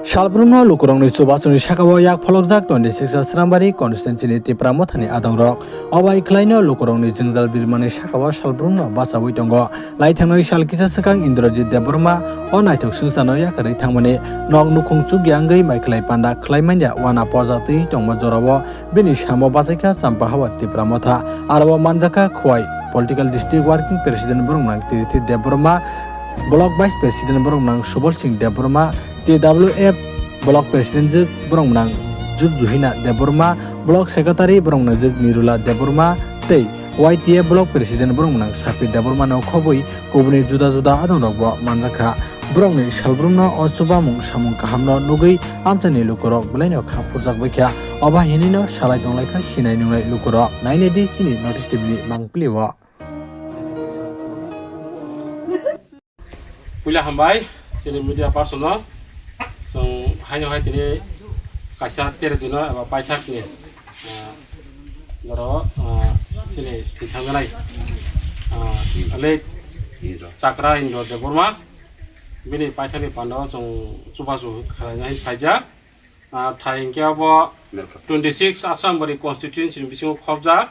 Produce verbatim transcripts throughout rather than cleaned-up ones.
Salbrumno lukurokni chubasongni sakao yak pholokjak twenty six Srambari constituency ni Tipra Mothani adongrok. Obai khlaino lukurokni jwngjal birmani sakao salbrumno bachaui tongo. Laithangnai sal kisa swkang Indrajit Debbarma o naithok swngcharno yakarwi thangmani nok nukhung chukya wngwi maikhlai panda khlai manya wana poja twi tongma jorao bini samo bachaikha Champa Hawa Tipra Motha. Aro o manjakha Khowai Political District Working President borok nang Tirithi Debbarma, Block Vice President borok nang Subal Singh Debbarma, T W F Block President jwk borok nang Jwk Juhina Debbarma, Block Secretary borok nang jwk Nirula Debbarma tei Y T F Block President borok nang Sapir Debbarma no khobwi kubuni juda juda adongrokbo manjakha. Borokni salbrumno o chubamung samung kahamno nugwi amchaini lukurok belaino kha phurjakbaikha. Oba hinino salai tonglaikha sinai nungnai lukurok. Nainedi chini North East T V ni mangpili o. Puila hambai chini media person no. Chwng haino hai tini kaisa tere dino eba paithak ni, ah, noro, ah, chini thwi thangjanai, ah, late Chakra Indra Debbarma bini paithak ni panda o chwng chubachu khlainai phaijak. Ah, thai hwnkhe abo twenty six Assam Bari constituency ni bisingo khobjak.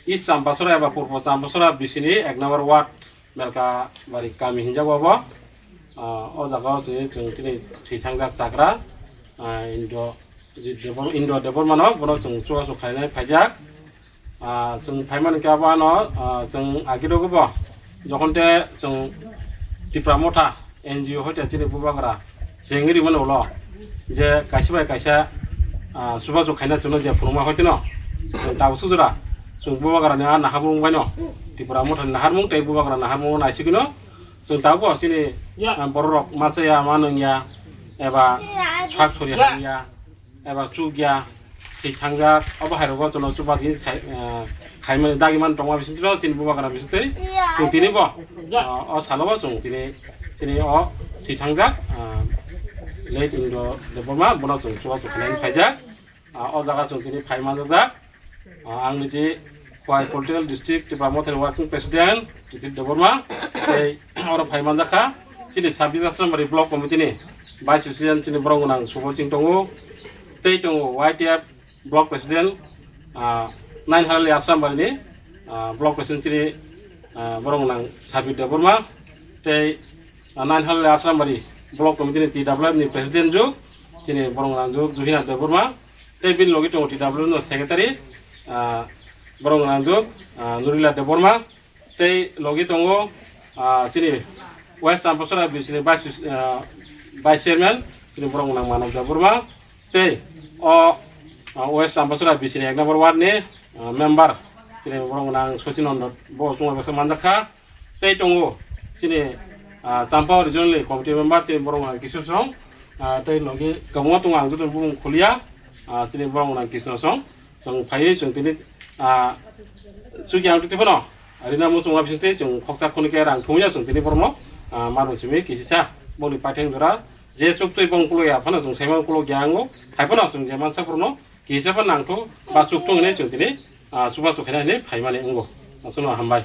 East Champasora eba Purbo Champasora bisini ek number ward Melkabari kami hinjago abo. Ah, o jaga o chwng, chwng tini thwi thangjak Chakra, ah, Indo, Debor-, Indo Debbarma no bono chwng chubachu khlainai phaijak. Ah, chwng phaimani khe abo ano, ah, chwng agi rwgo bo, jokhon te chwng Tipra Motha N G O hoite chini bubagra chengwi rimani ulo je kaisa bai kaisa, ah, chubachu khaina chwngno je phunukma hoiteno chwng tabuk sujura chwng bubagrani a naharmung baino Tipra Mothani naharmung tei bubagra naharmung naisigwino chwng tabuk chini, ah, bororok machaya ma nungya eba sak sori hamya eba chukya thwi thangjak, obo hai rogo chwngno chuba di khai, eh, khaimani dagimani tongma bisingtwi chini bubagra bisingtwi chwng tini bo, eh, o salo bo chwng tini, tini o thwi thangjak, eh, late Indo Debbarma bono chwng chuba chukhanani phaijak. Ah, o jaga chwng tini phai manjak. Ah, ang niji Khowai Political District Tipra Mothani Working President Titi Debbarma tei oro phai manjakha chini Sabbi Jasramari Block Committee ni Vice President chini borok nang Subal Singh tongo tei tongo Y T F Block President, ah, Nainhalali Asrambari ni, ah, Block President chini, ah, borok nang Sabir Debbarma tei, ah, Nainhalali Asrambari Block Committee ni T W F ni President ju chini borok nang ju Juhina Debbarma tei bini logi tongo T W F no Secretary, ah, borok nang ju, ah, Nurila Debbarma. Tei logi tongo, ah, chini West Champasora B C ni Vice, ah, Vice Chairman, chini borok nang Manav Debbarma. Tei o, ah, West Champasora B C ni ek number ward ni, ah, member, chini borok nang Sachin Nanda, bo chwng bai bwsa manjakha. Tei tongo chini, ah, Champa Regional Committee member, chini borok nang Kishore Song. Ah, tei logi kwbangma tongo, ang joto bumung khuliya, ah, chini borok nang Krishna Song. Chwng phaiwi chwng tini, ah, chukya ang twi phano rina muchungma bisingtwi chwng khoksa khunui khe rang thumya chwng tini borokno, ah, marung simi kisisa bongni paitheng jora je chuktwi bong kulo ya phano chwng saimang kulo ya wngo, hai phano chwng je mansa borokno kisa phano nangthu ba chukthung hinwi chwng tini, ah, chubachu khaina hinwi phaimani wngo. Aswkno hambai.